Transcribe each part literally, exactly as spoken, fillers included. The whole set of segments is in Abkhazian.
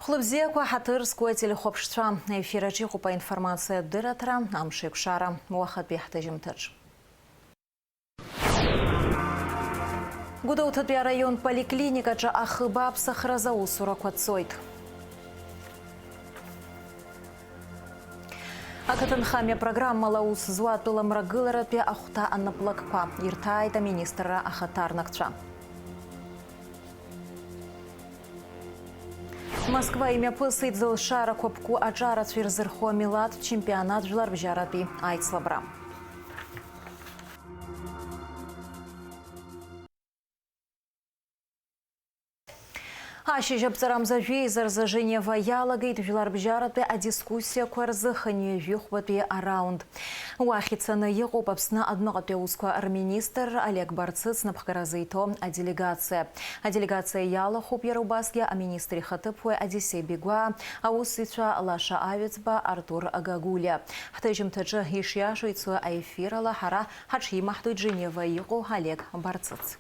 Хәлыбзиақәа, ҳаҭыр зқәу ателехәаԥшцәа, аефир аҿы иҟоуп аинформациатә дырраҭара, амш еиқәшара, уахатәи ҳҭыжьымҭаҿ. Гәдоуҭатәи араион поликлиникаҿы ахыба аԥсахразы аусурақәа цоит. Ақыҭанхамҩа программала аус зуа атәыла мрагыларатәи ахәҭа анаплакқәа ирҭааит аминистрра ахаҭарнакцәа. Москва имҩаԥысит зылшарақәа ԥку аҿарацәа ирзырхо амилаҭтә чемпионат жәларбжьаратәи аицлабра. Ашьыжь аԥҵарамза жәеиза рзы Женева иалагеит жәларбжьаратәи адискуссиақәа рзы хынҩажәи хәбатәи араунд. Уахь ицаны иҟоуп Аԥсны адәныҟатәи аусқәа рминистр Олег Барцыц напхгара зиҭо аделегациа. Аделегациа иалахәуп иара убасгьы аминистр ихаҭыԥ уи Одиссеи Бигәаа, аусзуҩцәа Лаша Аҩӡба, Артур Гагулиа. Ҳҭыжьымҭаҿы ишиашоу ицо аефирала ҳара ҳаҽимаҳдоит Женева иҟоу Олег Барцыц.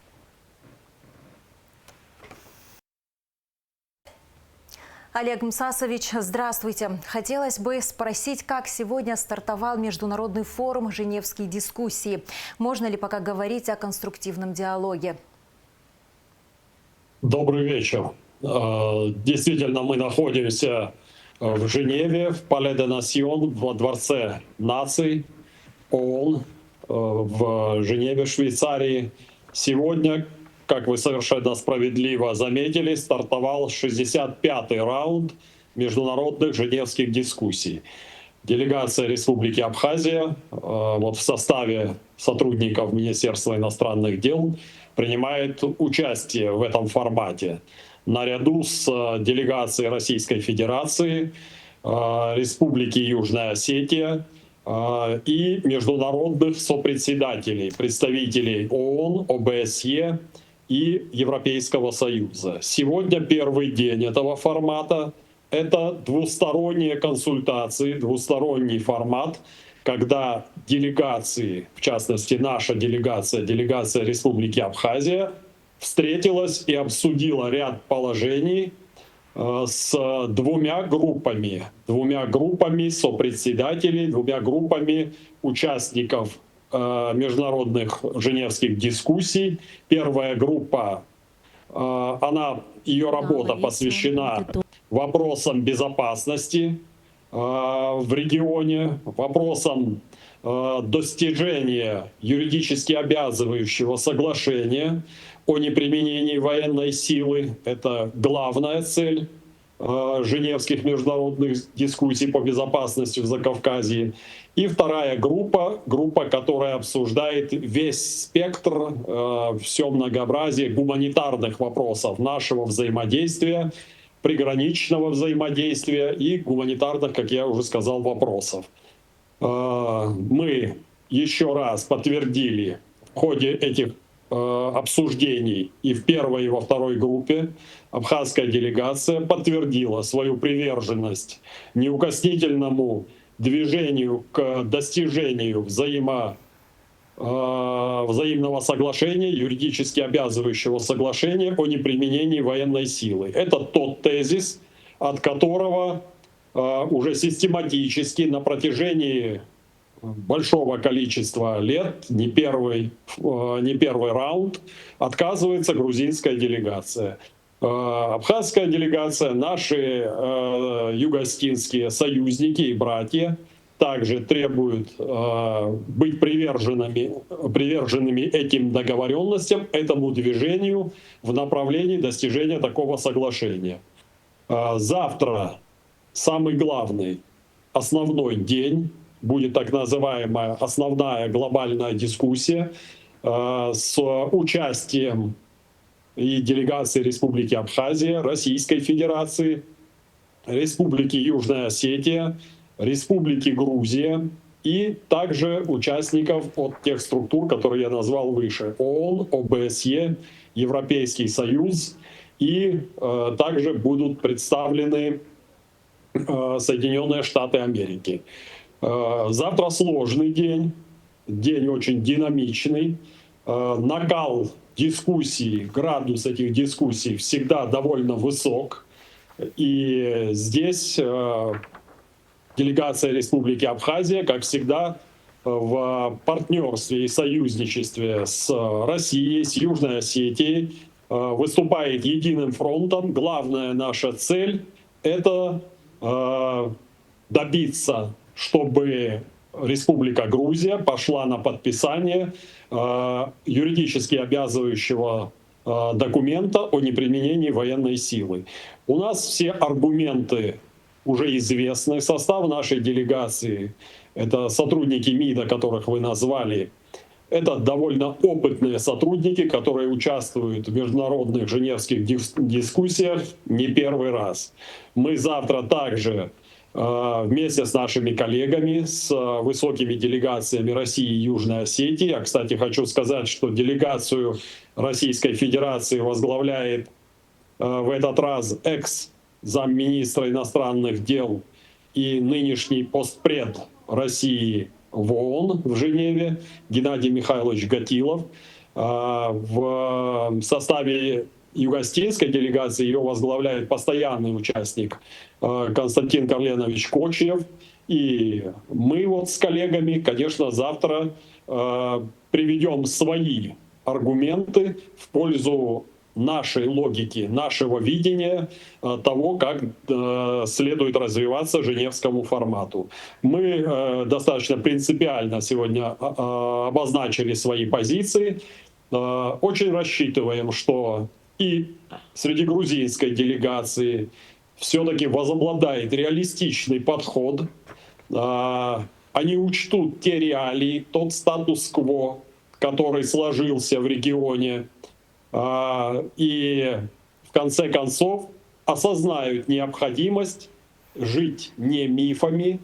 Олег Мсасович, здравствуйте. Хотелось бы спросить, как сегодня стартовал международный форум «Женевские дискуссии». Можно ли пока говорить о конструктивном диалоге? Добрый вечер. Э, действительно, мы находимся, э, в Женеве, в Palais des Nations, во Дворце наций ООН, э, в Женеве, Швейцарии. Сегодня, как вы совершенно справедливо заметили, стартовал шестьдесят пятый раунд международных женевских дискуссий. Делегация Республики Абхазия, э, вот в составе сотрудников Министерства иностранных дел принимает участие в этом формате наряду с, э, делегацией Российской Федерации, э, Республики Южная Осетия, э, и международных сопредседателей, представителей ООН, ОБСЕ и Европейского Союза. Сегодня первый день этого формата. Это двусторонние консультации, двусторонний формат, когда делегации, в частности, наша делегация, делегация Республики Абхазия, встретилась и обсудила ряд положений, э, с двумя группами, двумя группами сопредседателей, двумя группами участников, э, международных женевских дискуссий. Первая группа, э, она, её работа посвящена вопросам безопасности, э, в регионе, вопросам, э, достижения юридически обязывающего соглашения о неприменении военной силы. Это главная цель, э, женевских международных дискуссий по безопасности в Закавказье. И вторая группа, группа, которая обсуждает весь спектр, э, всё многообразие гуманитарных вопросов нашего взаимодействия, приграничного взаимодействия и гуманитарных, как я уже сказал, вопросов. Э, мы ещё раз подтвердили в ходе этих, э, обсуждений и в первой, и во второй группе, абхазская делегация подтвердила свою приверженность неукоснительному движению к достижению взаимо-, э, взаимного соглашения, юридически обязывающего соглашения о неприменении военной силы. Это тот тезис, от которого, э, уже систематически на протяжении большого количества лет, не первый, э, не первый раунд, отказывается грузинская делегация. Э, абхазская делегация, наши, э, югоосетинские союзники и братья также требуют, э, быть приверженными, приверженными этим договорённостям, этому движению в направлении достижения такого соглашения. Э, завтра самый главный, основной день будет так называемая основная глобальная дискуссия, э, с участием и делегации Республики Абхазия, Российской Федерации, Республики Южная Осетия, Республики Грузия и также участников от тех структур, которые я назвал выше, ООН, ОБСЕ, Европейский Союз, и, э, также будут представлены, э, Соединённые Штаты Америки. Э, завтра сложный день, день очень динамичный. Э, накал дискуссий, градус этих дискуссий всегда довольно высок. И здесь э, делегация Республики Абхазия, как всегда, в партнерстве и союзничестве с Россией, с Южной Осетией, э, выступает единым фронтом. Главная наша цель — это э, добиться, чтобы Республика Грузия пошла на подписание э, юридически обязывающего э, документа о неприменении военной силы. У нас все аргументы уже известны. Состав нашей делегации — это сотрудники МИДа, которых вы назвали. Это довольно опытные сотрудники, которые участвуют в международных женевских дис- дискуссиях не первый раз. Мы завтра также э, вместе с нашими коллегами, с э, высокими делегациями России и Южной Осетии. Я, кстати, хочу сказать, что делегацию Российской Федерации возглавляет э, в этот раз экс-замминистра иностранных дел и нынешний постпред России в ООН в Женеве Геннадий Михайлович Гатилов. А, В составе югоосетинской делегации ее возглавляет постоянный участник э, Константин Карленович Кочиев. И мы вот с коллегами, конечно, завтра э, приведем свои аргументы в пользу нашей логики, нашего видения э, того, как э, следует развиваться Женевскому формату. Мы э, достаточно принципиально сегодня э, обозначили свои позиции. Э, Очень рассчитываем, что и среди грузинской делегации все-таки возобладает реалистичный подход. Э, Они учтут те реалии, тот статус-кво, который сложился в регионе, а, и в конце концов осознают необходимость жить не мифами,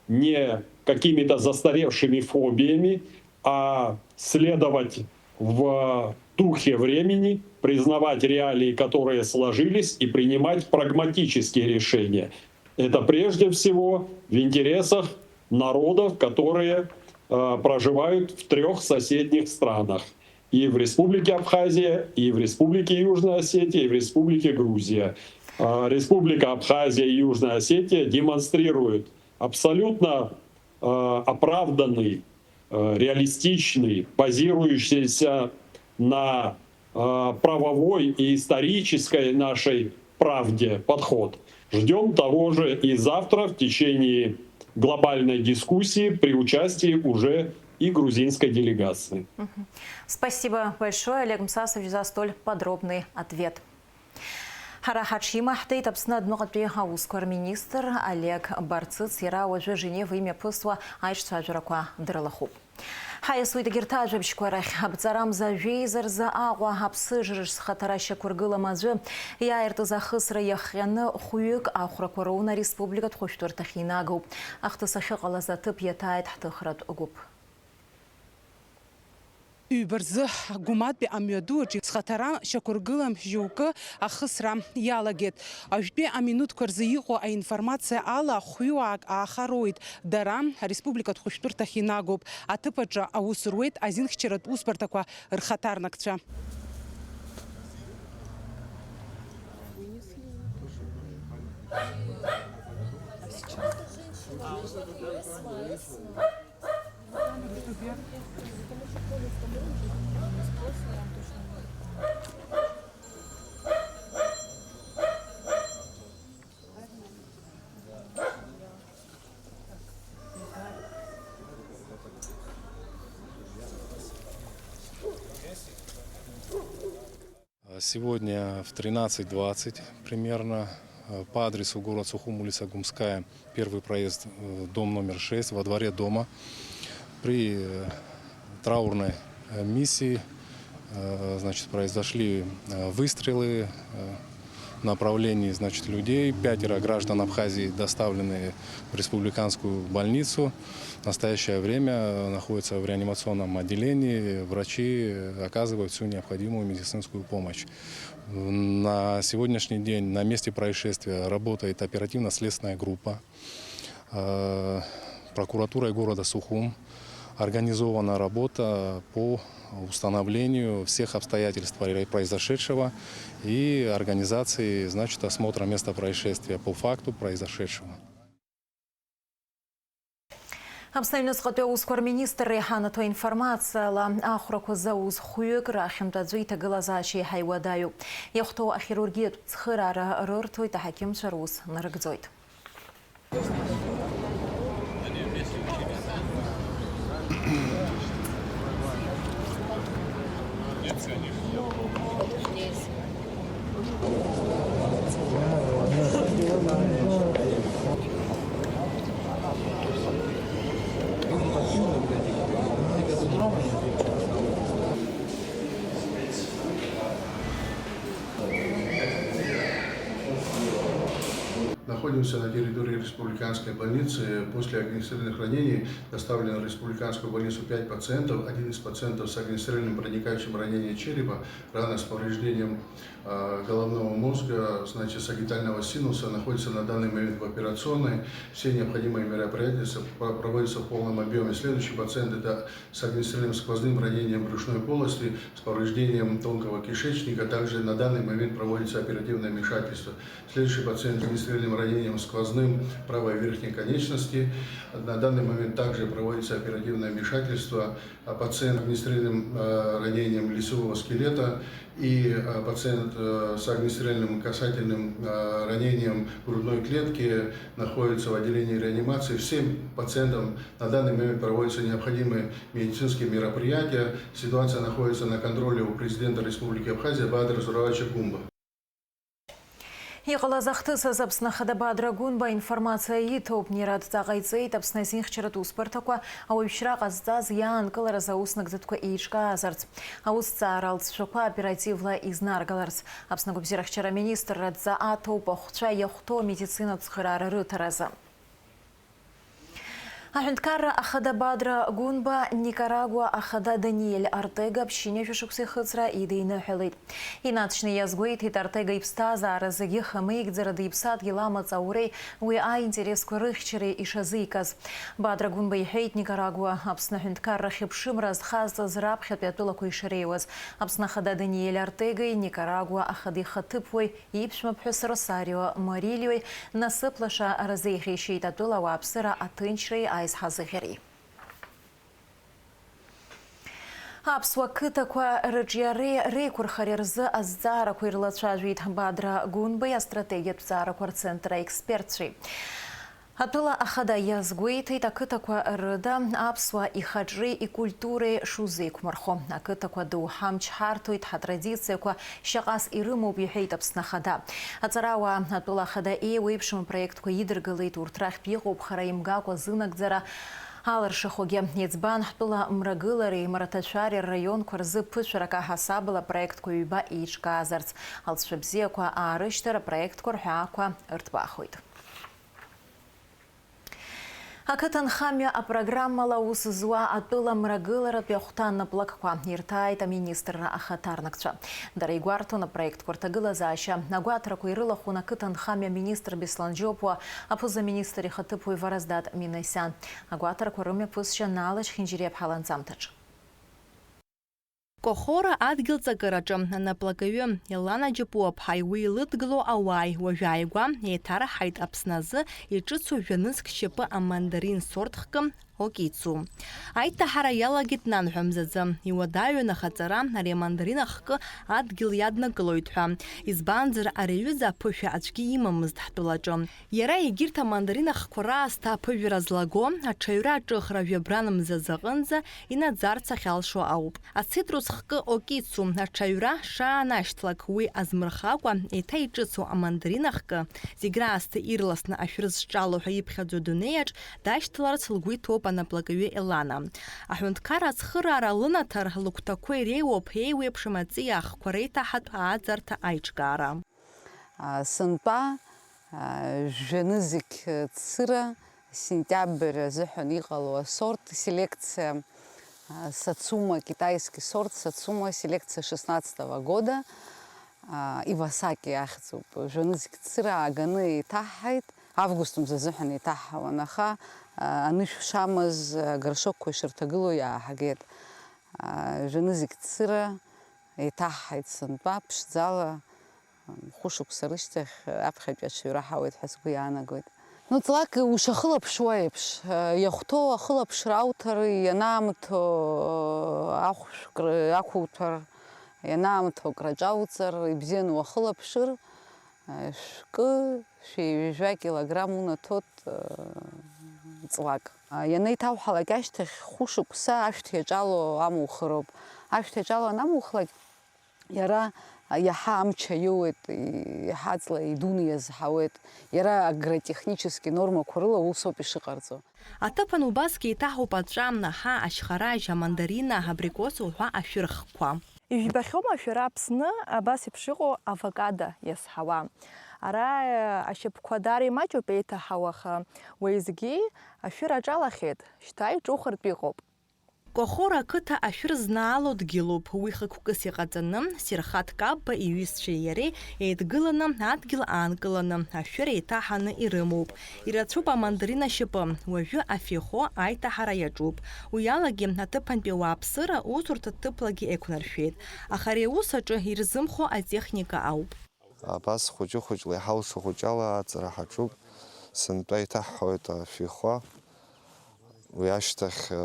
не какими-то застаревшими фобиями, а следовать в духе времени, признавать реалии, которые сложились, и принимать прагматические решения. Это прежде всего в интересах народов, которые э, проживают в трех соседних странах. И в Республике Абхазия, и в Республике Южная Осетия, и в Республике Грузия. Э, Республика Абхазия и Южная Осетия демонстрируют абсолютно э, оправданный, э, реалистичный, базирующийся на э, правовой и исторической нашей правде подход. Ждем того же и завтра в течение глобальной дискуссии при участии уже и грузинской делегации. Спасибо большое, Олег Мсасович, за столь подробный ответ. Ҳара ҳаҽимаҳҭеит Аԥсны адәныҟатәи аусқәа рминистр Олег Барцыц, иара уажәы Женева имҩаԥысуа аиҿцәажәарақәа дрылахәуп. Ҳаиасуеит егьырҭ ажәабжьқәа рахь. Аԥҵарамза жәеиза рзы Аҟәа аԥсыжрыш зхаҭара шьақәыргылам аӡәы иааиртыз ахысра иахҟьаны хәҩык ахәрақәа роуны ареспубликатә хәышәтәырҭахь инагоуп. Ахҭыс ахьыҟалаз аҭыԥ иаҭааит ҳҭыхратә гәыԥ. Ҩба рзы Гәыматәи амҩаду аҿы зхаҭара шьақәыргылам џьоукы ахысра иалагеит. Уажәтәи аминуҭқәа рзы иҟоу аинформациа ала, хәҩыуаак ааха роуит. Дара ареспубликатә хәышәтәырҭахь инагоуп. Аҭыԥ аҿы аус руеит азинхьчаратә усбарҭақәа рхаҭарнакцәа. Сегодня в тринадцать двадцать примерно э, по адресу город Сухум, улица Гумская, первый проезд, э, дом номер шесть, во дворе дома при э, траурной э, миссии э, значит, произошли э, выстрелы э, в направлении, значит, людей. Пятеро граждан Абхазии доставлены в республиканскую больницу. В настоящее время находятся в реанимационном отделении. Врачи оказывают всю необходимую медицинскую помощь. На сегодняшний день на месте происшествия работает оперативно-следственная группа э, прокуратурой города Сухум. Организована работа по установлению всех обстоятельств произошедшего и организации, значит, осмотра места происшествия по факту произошедшего. Аԥсны аҩныҵҟатәи аусқәа рминистрра иҳанаҭо аинформациала, ахәрақәа зауз хәҩык рахьынтә аӡәы иҭагылазаашьа еиҳа иуадаҩуп. Иахәҭоу ахирургиатә цхыраара рырҭоит, аҳақьымцәа рус нарыгӡоит. Находимся на территории республиканской больницы. После огнестрельных ранений доставлено в республиканскую больницу пять пациентов. Один из пациентов с огнестрельным проникающим ранением черепа, рана с повреждением, э, головного мозга, значит, сагиттального синуса, находится на данный момент в операционной. Все необходимые мероприятия со-, про-, проводятся в полном объеме. Следующий пациент — это с огнестрельным сквозным ранением брюшной полости, с повреждением тонкого кишечника. Также на данный момент проводится оперативное вмешательство. Следующий пациент с огнестрельным ранением сквозным правой верхней конечности. На данный момент также проводится оперативное вмешательство. А пациент с огнестрельным, э, ранением лицевого скелета и, э, пациент, э, с огнестрельным касательным, э, ранением грудной клетки находятся в отделении реанимации. Всем пациентам на данный момент проводятся необходимые медицинские мероприятия. Ситуация находится на контроле у президента Республики Абхазия Бадра Зураевича Гумба. Иҟалаз ахҭысыз Аԥсны Ахада Бадра Гәынба информациа иҭоуп. Иара адҵа ҟаиҵеит Аԥсны азинхьчаратә усбарҭақәа ауаҩшьра ҟазҵаз иаанкылараз ауснагӡатәқәа еиҿкаазарц, аусҭҵаара алҵшәақәа оперативла изнаргаларц. Аԥсны агәабзиарахьчара аминистрра адҵа аҭоуп ахәцәа иахәҭоу амедицинатә цхыраара рыҭаразы. Аҳәынҭқарра Ахада Бадра Гәынба Никарагуа Ахада Даниель Артега ԥшьынҩажәа шықәса ихыҵра идиныҳәалеит. Инаҵшьны иазгәеиҭеит Артега иԥсҭазаара зегьы хамеигӡара диԥсадгьыл амаҵ ауреи уи аинтересқәа рыхьчареи ишазикыз. Бадра Гәынба иҳәеит, Никарагуа Аԥсны аҳәынҭқарра хьыԥшымра азхазҵаз раԥхьатәи атәылақәа ишреиуаз. Аԥсны Ахада Даниель Артегеи Никарагуа Ахада ихаҭыԥуаҩ иԥшәмаԥҳәыс Росарио Марильои насыԥ лаша рзеиӷьеишьеит атәыла ауааԥсыра аҭынчреи аизҳазыӷьареи. Аԥсуа қыҭақәа рыҿиареи реиқәырхареи рзы азҵаарақәа ирлацәажәеит Бадра Гәынбеи астратегиатә ҵаарақәа рцентр аекспертцәеи. Атәыла ахада иазгәеиҭеит, ақыҭақәа рыда аԥсуаа ихаҿреи икультуреи шузеиқәмырхо. Ақыҭақәа доуҳа мчҳарҭоит, ҳатрадициақәа шьаҟас ирымоуп, иҳәеит Аԥсны Ахада. Аҵарауаа атәыла ахада еиуеиԥшым апроектқәа идыргалеит, урҭ рахьтә иҟоуп хара имгакәа зынагӡара алыршахогьы. Иӡбан ҳтәыла мрагылареи мраҭашәареи рраионқәа рзы ԥышәарак аҳасабала апроектқәа ҩба еиҿкаазарц. Алҵшәа бзиақәа аарышьҭыр апроектқәа рҳәаақәа ырҭбаахоит. Ақыҭанхамҩа апрограммала аус зуа атәыла мрагыларатәи ахәҭа наплакқәа ирҭааит аминистрра ахаҭарнакцәа. Дара игәарҭон апроектқәа рҭагылазаашьа. Агәаҭарақәа ирылахәын ақыҭанхамҩа аминистр Беслан Џьопуа, аԥыза-министр ихаҭыԥуаҩ Вараздат Минесиан. Агәаҭарақәа рымҩаԥысшьа Наала Чхинџьириаԥҳа ланҵамҭаҿы. Кохора адгьыл ҵакыраҿы анаплакаҩы Елана Џьапуаԥҳаи уи илыдгыло ауааи уажәааигәа еиҭараҳаит Аԥсны азы иҿыцу жәа-нызқь шьапы амандарин сорт хкы Окицу. Аиҭаҳара иалагеит нанҳәа мзаӡы. Иуадаҩын ахаҵара ари амандарин ахкы адгьыл иаднакылоит ҳәа, избанзар ари аҩыза аԥышәа аӡәгьы имамызт ҳтәылаҿы. Иара егьырҭ амандарин ахқәа раасҭа аԥыжәара злаго, аҽаҩра аҿыхра жәабран мзазы аҟынӡа инаӡарц ахьалшо ауп. Ацитрус хкы окицу аҽаҩра шаанашьҭлак уи азмырхакәа, еиҭа иҿыцу амандарин ахкы, зегь раасҭа ирласны ашәры зҿало ҳәа иԥхьаӡо адунеиаҿ дашьҭаларц лгәы иҭоуп анаплакаҩы Елана. Аҳәынҭқарра ацхыраара лынаҭар лыгәҭақәа иреиуоуп еиуеиԥшым аҵиаа ахқәа реиҭаҳатә ааӡарҭа аиҿкаара. А, сынтәа, а, жәанызқь цыра, сентиабр азыҳәан иҟало асорт, селекциа, а, Сацума, китайский сорт Сацума, селекция шестнадцатого года, а, Ивасаки ахьӡуп, жәанызқь цыра ааганы еиҭаҳҳаит. Август мза азыҳәан еиҭаҳҳауан, аха, а, анышә шамаз, а, агоршокқәа ишырҭагылоу иааҳагеит. А, жәанызқь цыра еиҭаҳҳаит сынтәа ԥшӡала, м, хәышықәса рышьҭахь аԥхьатәи аҽаҩра ҳауеит ҳәа сгәы иаанагоит. Ну, ҵлак ушахылаԥшуа еиԥш, а, иахәҭоу ахылаԥшра ауҭар, ианаамҭоу ахәшә кр-, ақәуҭәар, ианаамҭоу акраҿауҵар, ибзианы уахылаԥшыр, а, шәкы, шәи-ҩажәа килограмм унаҭоит, э, ҵлак. А, ианеиҭауҳалак ашьҭахь, хәышықәса ашәҭ иаҿало амухыроуп. Ашәҭ иаҿало анамухлак, иара, а, иаҳа амч аиуеит, и-, иаҳа аҵла идуны иазҳауеит. Иара агротехнически нормақәа рыла усоуп ишыҟарҵо. Аҭыԥан убасгьы еиҭаҳауп аҵәа, аҳа, ашьхаражь, амандарина, абрикос уҳәа ашәырхқәа. Ижәбахьоума шәара Аԥсны абас еиԥш иҟоу авокадо иазҳауа? Ара, э, ашьапқәа даара имаҷуп еиҭаҳау, аха уеизгьы ашәыр аҿалахьеит, шьҭа иҿухыртә иҟоуп. Кохора ақыҭа ашәыр знаало дгьылуп, уи хықәкыс иҟаҵаны, Серхат Капба иҩызцәеи иареи еидгыланы, адгьыл аанкыланы, ашәыр еиҭаҳаны ирымоуп. Ирацәоуп амандарин ашьапы, уажәы афихо аиҭаҳара иаҿуп. Уи алагьы аҭыԥантәи ауааԥсыра усурҭа ҭыԥлагьы еиқәнаршәеит. Аха ари аус аҿы ирзымхо атехника ауп. Абас хәыҷы-хәыҷла иҳалшо хәыҷала аҵара ҳаҿуп. Сынтәа иҭаҳҳауеит афихо. Уи ашьҭахь, э,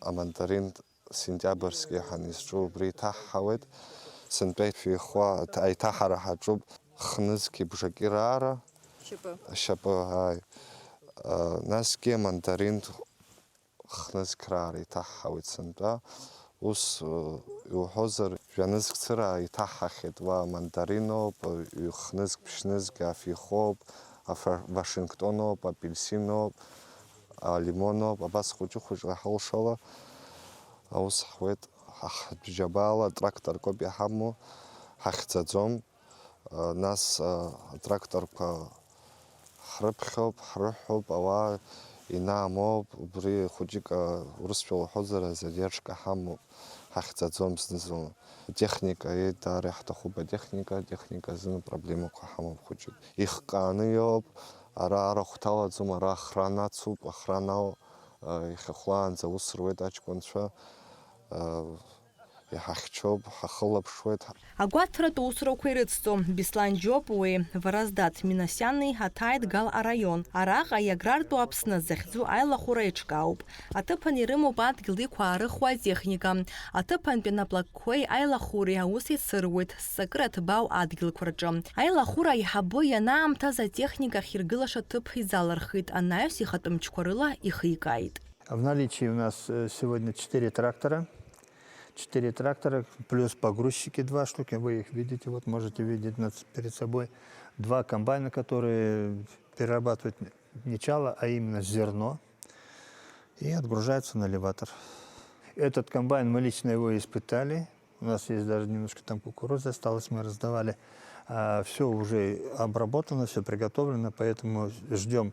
амандарин сентиабрски ҳәа изҿу убри иҭаҳҳауеит. Сынтәа ифихуа аҭ-, аиҭаҳара ҳаҿуп хнызқьи бжаки раара. Шьапы. Ашьапы, ааи. А, насгьы амандарин хнызқь раара иҭаҳҳауеит сынтәа. Ус, э, иуҳәозар, жәанызқь цыра иҭаҳҳахьеит. Уа амандариноуп, ҩ-хнызқь, ԥшьнызқь афихоуп, афа-, вашингтоноуп, апельсиноуп, алимоноуп, абас хәыҷы-хәыҷла ҳалшала аус ҳуеит. Ҳа-, ҳџьабаала тракторк ауп иҳамоу, ҳахьӡаӡом. Нас атракторқәа ҳрыԥхьоуп, ҳрыҳәоуп, ауаа инаамоуп, убри хәыҷык, урысшәа уҳәозар, задержка ҳамоуп, ҳахьӡаӡом зны-зынла. Атехника, еи, даара иаҳҭахуп атехника, атехника азын апроблемақәа ҳамоуп хәыҷык. Ихкааны иоуп, ара арахә ҭалаӡом, ара охрана ацуп, охрана, а, иахьахәлаанӡа аус руеит аҷкәынцәа, а, иҳахьчоуп, ҳахылаԥшуеит. Агәаҭаратә усурақәа ирыцҵо Беслан Џьопуеи Вараздат Минасиани ҳаҭааит Гал араион. Араҟа иаграртәу Аԥсны захьӡу аилахәыра еиҿкаауп. Аҭыԥан ирымоуп адгьыл иқәаарыхуа атехника. Аҭыԥантәи анаплакқәеи аилахәыреи аус еицыруеит зҵакыра ҭбаау адгьылқәа рҿы. Аилахәыра аиҳабы ианаамҭаз атехника ахьиргылаша ҭыԥ изалырхит, анаҩс ихатәы мчқәа рыла ихикааит. В наличии у нас, э, сегодня четыре трактора. Четыре трактора, плюс погрузчики два штуки. Вы их видите, вот можете видеть над, перед собой. Два комбайна, которые перерабатывают не чало, а именно зерно. И отгружаются на элеватор. Этот комбайн, мы лично его испытали. У нас есть даже немножко там кукурузы осталось, мы раздавали. А, всё уже обработано, всё приготовлено, поэтому ждём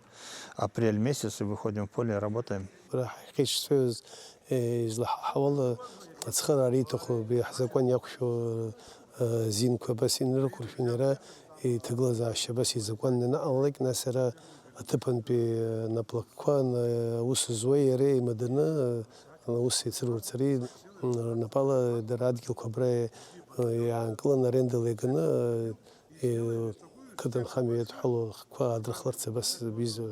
апрель месяц и выходим в поле, работаем. Ҳара ҳахьеиҿцәажәоз, э, излаҳауала, ацхыраара иҭаху абри ҳзакәан иақәшәо, э, зинқәа абас инарықәыршәан, иара иҭагылазаашьа абас изакәан ианаҟалалак, нас иара аҭыԥантәи, э, наплакқәа, э, аус зуеи иареи еимаданы, э, аус еицырурц ари, м, рнапала дара адгьылқәа абра, э, иаанкыланы, арендала иаганы, э, Е, қыҭанхамҩа иадҳәалоу ахқәа аадырхларц абас аҩыза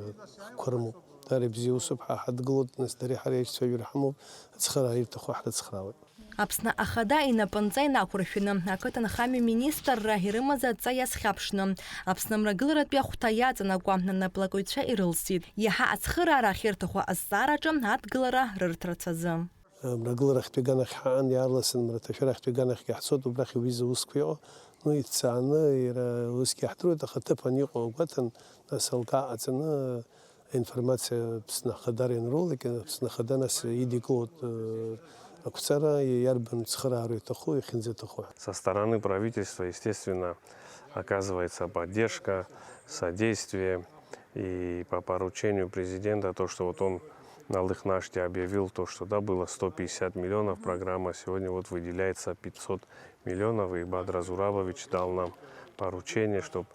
хкқәа рымоуп. Даара ибзиа усуп, ҳа ҳадгылоит, нас дареи ҳареи аиҿцәажәара ҳамоуп, ацхыраара ирҭаху ҳрыцхраауеит. Аԥсны Ахада инапынҵа инақәыршәаны ақыҭанхамҩа министрра ирымаз адҵа иазхьаԥшны, Аԥсны Мрагыларатәи ахәҭа иаҵанакуа анаплакыҩцәа ирылсит, иаҳа ацхыраара ахьырҭаху азҵаараҿы адгылара рырҭарц азы. Мрагыларахьтәи аганахь ҳаан, иаарласны мраҭашәарахьтәи аганахьгьы ҳцоит, убрахь иуиза усқәа иҟоу, ну, иҭҵааны, иара усгьы иаҳдыруеит, аха аҭыԥан иҟоу агәаҭан, нас алкаа ҟаҵаны, аинформациа Аԥсны Ахада ианролак, Аԥсны Ахада нас идикылоит, э, ақәҵара, иарбан цхыраара иҭаху, иахьынӡаҭаху ҳәа. Со стороны правительства, естественно, оказывается поддержка, содействие. И по поручению президента, то, что вот он на Лыхнаште объявил то, что, да, было сто пятьдесят миллионов, программа, сегодня вот выделяется пятьсот миллионов, и Бадра Зурабович дал нам поручение, чтоб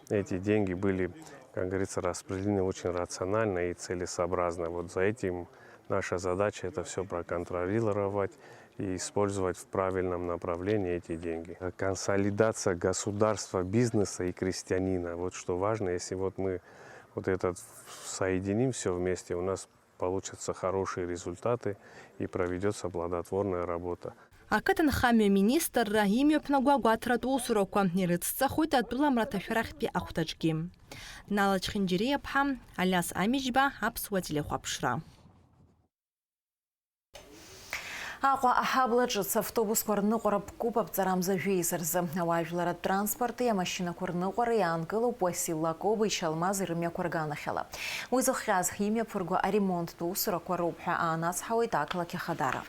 эти деньги были Как говорится, распределены очень рационально и целесообразно. Вот за этим наша задача — это всё проконтролировать и использовать в правильном направлении эти деньги. Консолидация государства, бизнеса и крестьянина. Вот что важно, если вот мы вот этот соединим всё вместе, у нас получатся хорошие результаты и проведётся плодотворная работа. Ақыҭанхамҩа министрра имҩаԥнаго агәаҭаратә усурақәа ирыцҵахоит атәыла мраҭашәарахьтәи ахәҭаҿгьы. Нала Чхинџьариа-ԥҳа, Алиас Амиџьба, Аԥсуа телехәаԥшра. Аҟәа аҳабла ҿыц автобусқәа рныҟәара ԥкуп аԥҵарамза жәеиза рзы. Ауаажәларратә транспорти амашьынақәа рныҟәара иаанкылоуп Уасил Лакоба ичалмази рымҩақәа рганахьала. Уи зыхҟьаз имҩаԥырго аремонттә усурақәа роуп ҳәа аанацҳауеит ақалақь ахадара.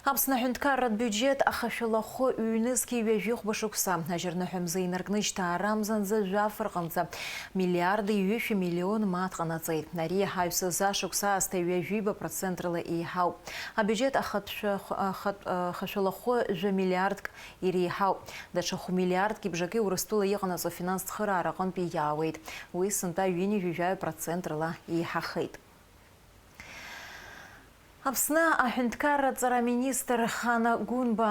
Аԥсны аҳәынҭқарратә биуџьет ахашәалахәы ҩнызқьи ҩажәихәба шықәса, ажьырныҳәа мза инаркны жьҭаара амзанӡа жәаф рҟынӡа миллиарди ҩышәи миллион мааҭ ҟанаҵеит. Ари ҳаҩсыз ашықәс аасҭа ҩажәиба процент рыла еиҳауп. Абиуџьет ахатә шәа-, ахатә, ахашәалахәы жәа миллиардк иреиҳауп. Даҽа хә миллиардки бжаки Урыстәыла иҟанаҵо афинанстә цхыраара аҟынтәи иаауеит. Уи сынтәа ҩынҩажәи жәаҩа процент рыла еиҳахеит. Аԥсны аҳәынҭқарра аҵара аминистр Хана Гәынба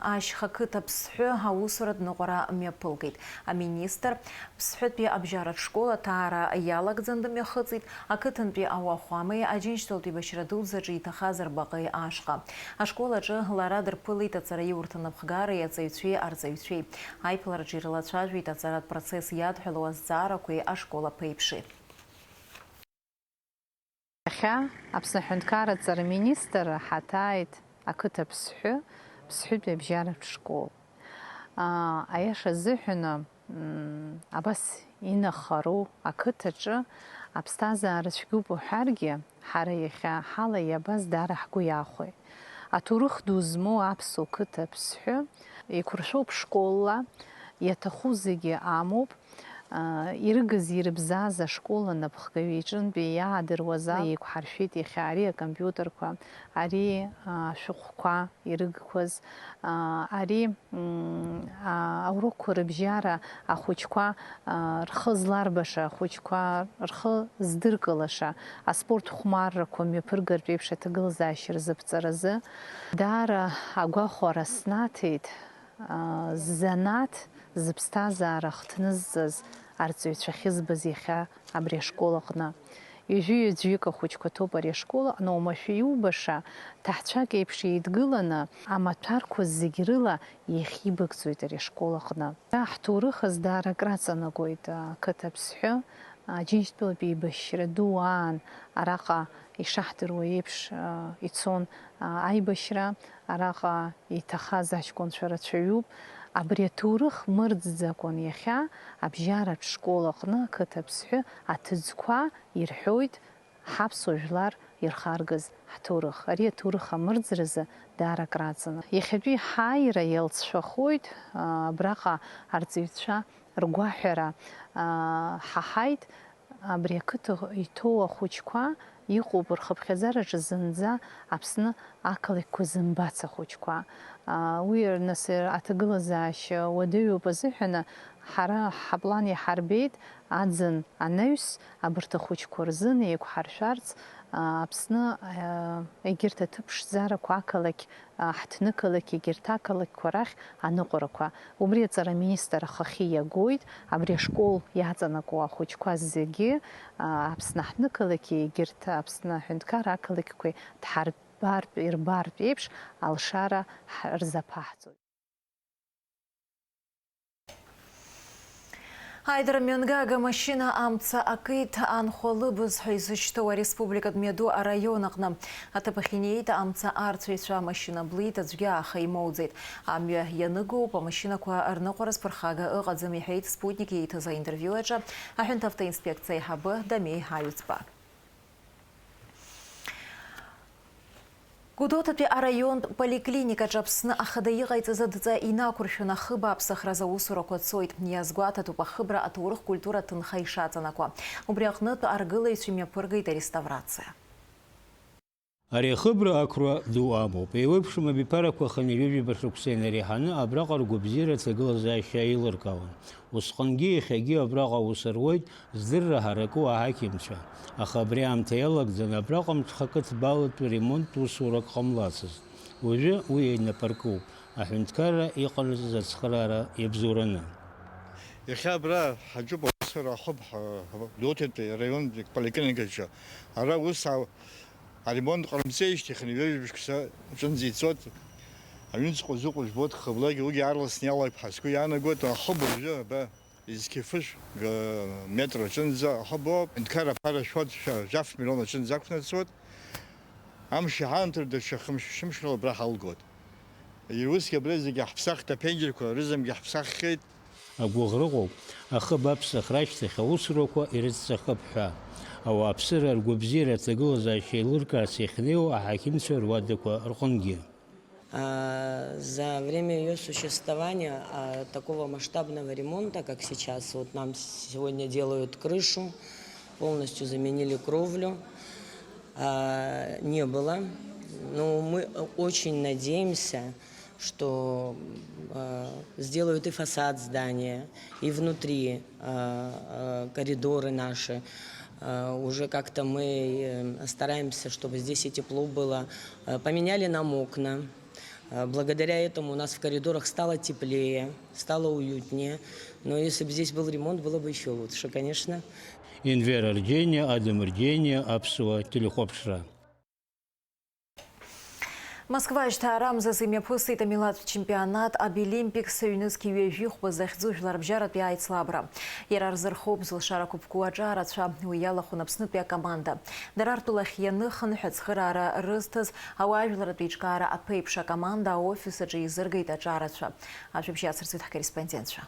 ашьха қыҭа Ԥсҳәы аусуратә ныҟәара мҩаԥылгеит. Аминистр Ԥсҳәытәи абжьаратә школ аҭаара иалагӡан дымҩахыҵит, ақыҭантәи ауахәамеи Аџьынџьтәылатәи еибашьра дуӡӡаҿы иҭахаз рбаҟеи ашҟа. Ашкол аҿы лара дырԥылеит аҵараиурҭа напхгареи аҵаҩцәеи арҵаҩцәеи. Аиԥылараҿы ирылацәажәеит аҵаратә процесс иадҳәалоу азҵаарақәеи ашкол аԥеиԥши. Иахьа Аԥсны аҳәынҭқарра аҵара министр ҳаҭааит ақыҭа Ԥсҳәы, Ԥсҳәытәи абжьаратә школ. Аа, аиаша азыҳәан, м, абас инахароу ақыҭаҿы аԥсҭазаара цәгьоуп уҳәаргьы, ҳара иахьа ҳала иабаз даара ҳгәы иахәеит. Аҭоурых ду змоу аԥсуа қыҭа Ԥсҳәы, еиқәыршәоуп школла, иаҭаху зегьы амоуп. Ирыгыз-ирыбзаз ашкол анапхгаҩы иҿынтәи иаадыруаз ала еиқәҳаршәеит иахьа ари акомпиутерқәа, ари ашәҟәқәа ирыгқәаз, ари аурокқәа рыбжьара ахәыҷқәа рхы зларбаша, ахәыҷқәа рхы здыркылаша аспорт хәмаррақәа мҩаԥыргартә еиԥш аҭагылазаашьа рзыԥҵаразы даара агәахәара снаҭеит. Ззанааҭ, зыԥсҭазаара ахҭнызҵаз арҵаҩцәа ахьызбаз иахьа абри ашкол аҟны. Ҩажәи ҩаӡәҩык ахәыҷқәа ҭоуп ари ашкол аҟны, уамашәа иубаша, ҭаҳцәак еиԥш еидгыланы, амаҭәарқәа зегь рыла иахьибагӡоит ари ашкол аҟны. Ҳҭоурых азы даара акраҵанакуеит ақыҭа Ԥсҳәы, Аџьынџьтәылатәи еибашьра ду аан араҟа ишаҳдыруа еиԥш ицон аибашьра, араҟа иҭахаз аҷкәынцәа рацәаҩуп. Абри аҭоурых мырӡӡакәан иахьа абжьаратә школ аҟны ақыҭа Ԥсҳәы аҭыӡқәа ирҳәоит ҳаԥсуа жәлар ирхаргаз ҳҭоурых. Ари аҭоурых амырӡразы даара акраҵаны. Иахьатәи ҳааира иалҵшәахоит, а, абраҟа арҵаҩцәа ргәаҳәара, а, ҳаҳаит. Абри ақыҭа иҭоу ахәыҷқәа иҟоуп рхыԥхьаӡараҿы зынӡа Аԥсны ақалақьқәа зымбац ахәыҷқәа. А, уи, нас, аҭагылазаашьа уадаҩуп азыҳәан, ҳара ҳаплан иҳарбеит, аӡын анаҩс, абарҭ ахәыҷқәа рзын еиқәҳаршәарц, а, Аԥсны, а, егьырҭ аҭыԥ ԥшӡарақәа, ақалақь, а, ҳҭнықалақь, егьырҭ ақалақьқәа рахь аныҟәарақәа. Убри аҵара аминистр ахахьы иагоит, абри ашкол иаҵанакуа ахәыҷқәа зегьы, а, Аԥсны ҳҭнықалақьи егьырҭ Аԥсны аҳәынҭқарра ақалақьқәеи дҳарбартә, ирбартә еиԥш алшара ҳ-, рзаԥаҳҵоит. Аидара мҩангага амашьына амца акит анхәа лыбыз ҳәа изышьҭоу ареспубликатә мҩаду араион аҟны. Аҭыԥахь инеит амца арцәаҩцәа, амашьына блит, аӡәгьы ааха имоуӡеит. Амҩа ианыгоуп, амашьынақәа рныҟәара зԥырхага ыҟаӡам, иҳәеит Спутник ииҭаз аинтервиу аҿы аҳәынҭавтоинспекциа аиҳабы Дамеи Аҩӡба. Гәдоуҭатәи араионтә поликлиникаҿы Аԥсны ахада иҟаиҵаз адҵа инақәыршәаны ахыб аԥсахраз аусурақәа цоит. Иазгәаҭатәуп ахыбра аҭоурых-культура ҭынха ишаҵанакуа. Убри аҟнытә аргылаҩцәа имҩаԥыргеит ареставрациа. Ари ахыбра ақәра ду амоуп. Еиуеиԥшым абиԥарақәа хынҩажәижәаба шықәса инареиҳаны абраҟа ргәабзиара аҭагылазаашьа еилыркаауан. Усҟангьы иахьагьы абраҟа аус руеит здырра ҳараку аҳақьымцәа. Аха абри аамҭа иалагӡаны абраҟа мҽхакы ҭбаалатәи ремонттә усурак ҟамлацызт. Уажәы уи инапы аркуп. Аҳәынҭқарра иҟарҵаз ацхыраара иабзоураны. Иахьа абра ҳаҿуп аусура ахыб ҳа-, Гәдоуҭатәи араионтәи аполиклиникаҿы. Ара ус ау-, аремонт ҟарымҵеижьҭеи хынҩажәи жәаба шықәса аҿынӡа ицоит. Аҩныҵҟа зыҟоу жәбоит, хыблак, уигьы аарласны иалак ҳәа сгәы иаанагоит, ахыб уажәы аба изқьы фышә га-, метр аҿынӡа ахыб оуп. Аҳәынҭқарра аԥара шәоит, шәа-, жәаф миллион аҿынӡа ақәнаҵуеит. Амш иҳамҭар даҽа хымш-, шымшала абра ҳалгоит. Иара усгьы абра зегьы ҳаԥсахт, аԥенџьырқәа рызынгьы ҳаԥсаххьеит. Агәыӷра ыҟоуп, ахыб аԥсахра ашьҭахь аусурақәа ирыцҵахып ҳәа. Ауааԥсыра ргәабзиара аҭагылазаашьа еилыркаарц иахьнеиуа аҳақьымцәа руадақәа рҟынгьы. А, за время её существования, а, такого масштабного ремонта, как сейчас, вот нам сегодня делают крышу, полностью заменили кровлю, а, не было. Но мы, э, очень надеемся, что, э, сделают и фасад здания, и внутри, э, э, коридоры наши. Э, уже как-то мы, э, стараемся, чтобы здесь и тепло было. Э, поменяли нам окна. Э, благодаря этому у нас в коридорах стало теплее, стало уютнее. Но если бы здесь был ремонт, было бы ещё лучше, конечно. Енвер Арџьениа, Адам Арџьениа, Аԥсуа телехәаԥшра. Москва жьҭаарамзазы имҩаԥысит амилаҭтә чемпионат Абилимпикс ҩнызқь ҩажәи хәба захьӡу жәларбжьаратәи аицлабра. Иара рзырхоуп зылшарақәа ԥку аҿарацәа, уи иалахәын Аԥснытәи акоманда. Дара ртәылахь ианыхынҳә ацхыраара рызҭаз ауаажәларратә еиҿкаара аԥеиԥш акоманда аофис аҿы еизыргеит аҿарацәа. Ажәабжь иацырҵеит ҳкорреспондентцәа.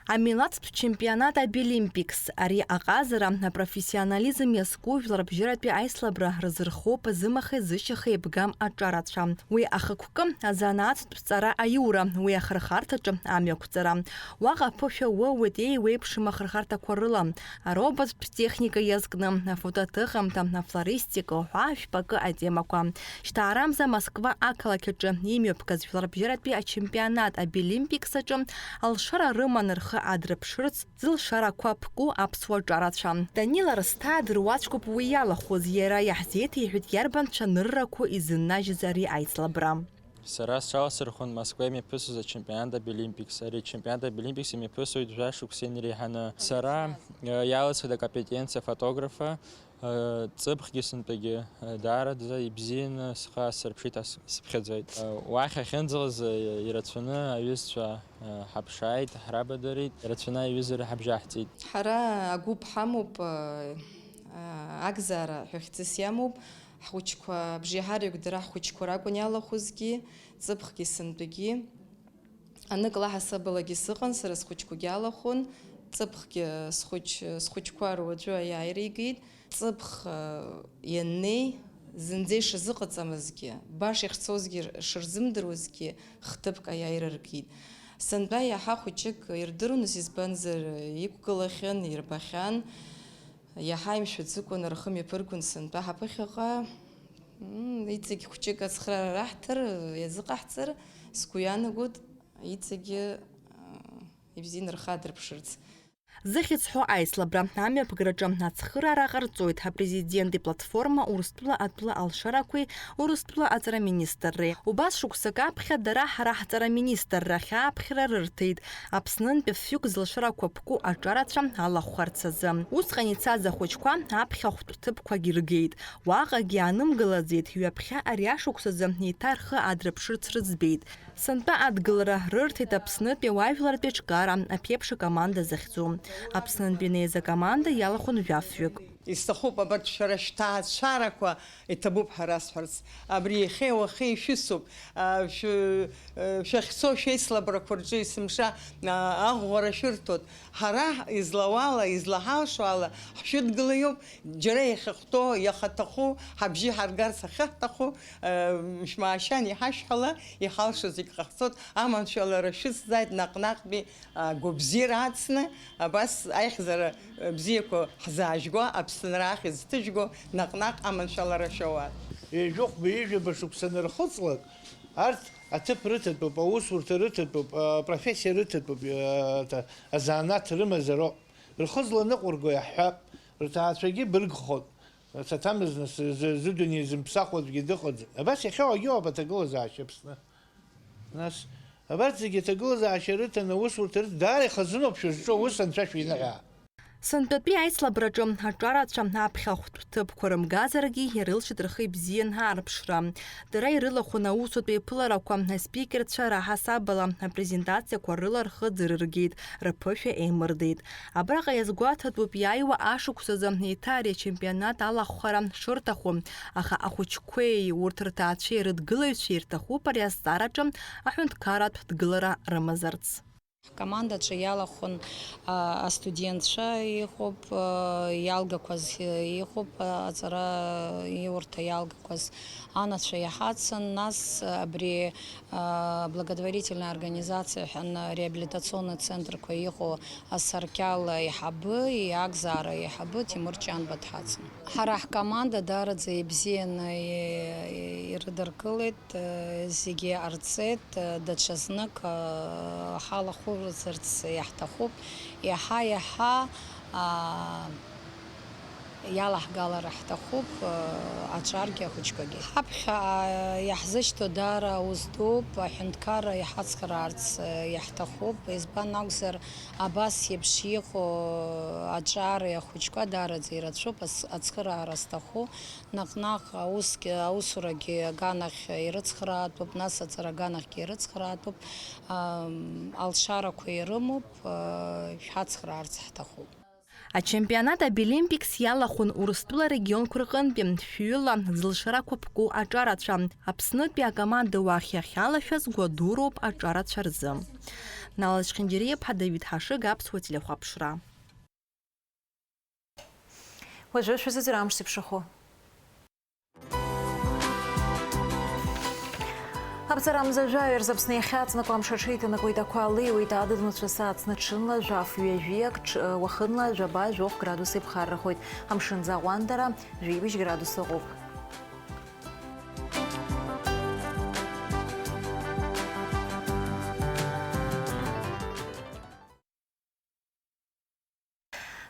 Амилаҭтә чемпионат Абилимпикс, ари аҟазара апрофессионализм иазку жәларбжьаратәи аицлабра рзырхоуп зымахеи зышьахеи еибгам аҿарацәа. Уи ахықәкы азанааҭтә ҵара аиура, уи ахырхарҭаҿы амҩақәҵара. Уаҟа аԥышәа уоуеит еиуеиԥшым ахырхарҭақәа рыла, ароботтә техника иазкны, афотоҭыхымҭа, афлористика уҳәа жәпакы атемақәа. Шьҭаарамза Москва ақалақь аҿы имҩаԥгаз жәларбжьаратәи ачемпионат Абилимпикс аҿы алшара рыман рхы адрыԥшырц зылшарақәа ԥку аԥсуа ҿарацәа. Данила Рсҭаа дыруаӡәкуп уи иалахәыз, иара иаҳзеиҭеиҳәеит иарбан цәаныррақәоу изыннажьыз ари аицлабра. Сара сҽаласырхәын Москва имҩаԥысыз ачемпионат Абилимпикс. Ари ачемпионат Абилимпикс имҩаԥысуеит жәа шықәса инареиҳаны. Сара, э, иаласхеит акомпетенциа фотографа. Ҵыԥхгьы сынтәагьы даараӡа ибзианы схы аасырԥшит, ас-, сыԥхьаӡоит. Уахь ахьынӡалаз ирацәаны аҩызцәа ҳаԥшааит, ҳрабадырит, ирацәаны аиҩызара ҳабжьаҳҵеит. Ҳара агәыԥ ҳамоуп, агзаара ҳәа хьӡыс иамоуп. Ҳхәыҷқәа, абжеиҳараҩык дара ҳхәыҷқәа ракәын иалахәызгьы, ҵыԥхгьы сынтәагьы. Анык лаҳасабалагьы сыҟан, сара схәыҷқәагьы алахәын, ҵыԥхгьы схәыҷ-, схәыҷқәа руаӡәы аиааира игеит. Ҵыԥх, э, ианнеи, зынӡа ишазыҟаҵамызгьы, баша ихьцозгьы шырзымдыруазгьы, хҭыԥк аиааира ркит. Сынтәа иаҳа хәыҷык ирдыруан, избанзар, иқәгылахьан, ирбахьан. Иаҳа имшәаӡыкәан рхы мҩаԥыргон сынтәа ҳаԥыхьаҟа. М, иҵегь хәҷык ацхыраара раҳҭар, иазыҟаҳҵар, сгәы иаанагоит, иҵегьы, а, ибзианы рхы аадырԥшырц. Зыхьӡ ҳәо аицлабра амҩаԥгараҿы ацхыраара ҟарҵоит апрезидент иплатформа Урыстәыла атәыла алшарақәеи Урыстәыла аҵара министрреи. Убас шықәсык аԥхьа дара ҳара ҳҵара министрра ахь ааԥхьара рырҭеит. Аԥснынтәи фҩык зылшарақәа ԥку аҿарацәа алахәхарц азы. Усҟан ицаз ахәыҷқәа аԥхьа хәтә ҭыԥқәагь иргеит. Уаҟагьы аанымгылаӡеит, ҩаԥхьа ари ашықәс азы еиҭа рхы адрыԥшырц рыӡбеит. Сынтәа адгылара рырҭеит Аԥснытәи ауаажәларратә еиҿкаара аԥеиԥш акоманда захьӡу. Аԥснынтәи инеиз акоманда иалахәын жәафҩык. Исҭахуп абарҭ шәара шәҭаацәарақәа, иҭабуп ҳәа расҳәарц. Абри иахьеи уахеи шәысуп, а, шәы-, а, шәахьцо шәеицлабрақәа рҿы есымша, а, аӷәӷәара шәырҭоит. Ҳара излауала, излаҳалшо ала ҳшәыдгылаҩуп, џьара иахьахәҭоу, иахаҭаху, ҳабжьы ҳаргарц ахьаҳҭаху, а, шәмаашьан иҳашәҳәала, иҳалшо зегь ҟаҳҵоит, аманшәалара шәыцзааит наҟ-наҟтәи агәабзиара ацны, абас аихьӡара бзиақәа ҳзаажәго Сынрахь изҭыжьго наҟ-наҟ аманшәалара шәоуа. Ҩажәихәба, ҩажәаба шықәса анырхыҵлак, арҭ аҭыԥ рыҭатәуп, аусурҭа рыҭатәуп, апрофессиа рыҭатәуп, азанааҭ рымазароуп. Рхы зланыҟәырго иаҳҳәап, рҭаацәагьы быргхон. Саҭамыз, нас, зы, зыдунеи зымԥсахуа аӡәгьы дыҟаӡам. Абас иахьа уагьы уаап аҭагылазаашьа Аԥсны. Нас, абарҭ зегьы аҭагылазаашьа рыҭаны, аусурҭа рыҭ-, даара ихазыноуп шәызҿу аус, анцәа шәиныҳәа. Сынтәатәи аицлабраҿы аҿарацәа аԥхьахәтә ҭыԥқәа рымгазаргьы, ирылшеит рхы ибзиан аарԥшра. Дара ирылахәын аусутә еиԥыларақәа, аспикерцәа раҳасабала апрезентациақәа рыла рхы ӡырыргеит, рԥышәа еимырдеит. Абраҟа иазгәаҭатәуп иааиуа ашықәсазы еиҭа ари ачемпионат алахәхара шырҭаху, аха ахәыҷқәеи урҭ рҭаацәеи рыдгылаҩцәеи ирҭахуп ари азҵаараҿы аҳәынҭқарратә дгылара рымазарц. Ҳкомандаҿы иалахәын, а, астудентцәа иҟоуп, а, иалгақәаз иҟоуп, а, аҵара иурҭа иалгақәаз анацәа иаҳацын, нас абри, а, благотворительная организация ҳәа реабилитационный центрқәа иҟоу асаркьал аиҳабы, иакзаара аиҳабы Тимур Ҷанба дҳацын. Ҳара ҳкоманда даараӡа ибзианы и-, и-, ирыдыркылеит. Зегьы ҟарҵеит, даҽазнык, ҳалахәырзарц иаҳҭахуп, иаҳа-иаҳа, иалаҳгалар ҳҭахуп, аҿаргьы ахәыҷқәагьы. Ҳаԥхьа иаҳзышьҭоу даара аус дууп, аҳәынҭқарра иҳацхраарц иаҳҭахуп, избан акәзар, абас еиԥш иҟоу аҿари ахәыҷқәа даараӡа ирацәоуп, ацхыраара зҭаху. Наҟ-наҟ аусгьы, аусурагьы аганахь ирыцхраатәуп, нас аҵара аганахьгьы ирыцхраатәуп, ам, алшарақәа ирымоуп, а, шәҳацхраарц ҳҭахуп. Ачемпионат Абилимпикс иалахәын Урыстәыла регионқәа рҟынтәи шәҩыла зылшарақәа ԥку аҿарацәа. Аԥснытәи акоманда уахь иахьалашәаз гәадуроуп аҿарацәа рзы. Нала Чхинџьариа-ԥҳа, Давид Ҳашыг, Аԥсуа телехәаԥшра. Уажәы шәазыӡырҩ амш зеиԥшрахо. Аԥҵара амза жәаҩа рзы Аԥсны иахьаҵнакуа амш аҽеиҭанакуеит, ақәа леиуеит, адыдмацәа сааҭ зны ҽынла, жәаф ҩажәиак, ҽ-, уахынла, жәаба, жәохә градус еиԥхаррахоит. Амшынӡы аҟәандара жәибжь градус ыҟоуп.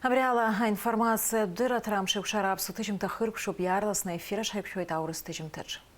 Абри ала аинформациатә дырраҭара амш еиқәшара аԥсуа ҭыжьымҭа хыркәшоуп, иаарласны аефир аҿы ҳаиқәшәоит аурыс ҭыжьымҭаҿ.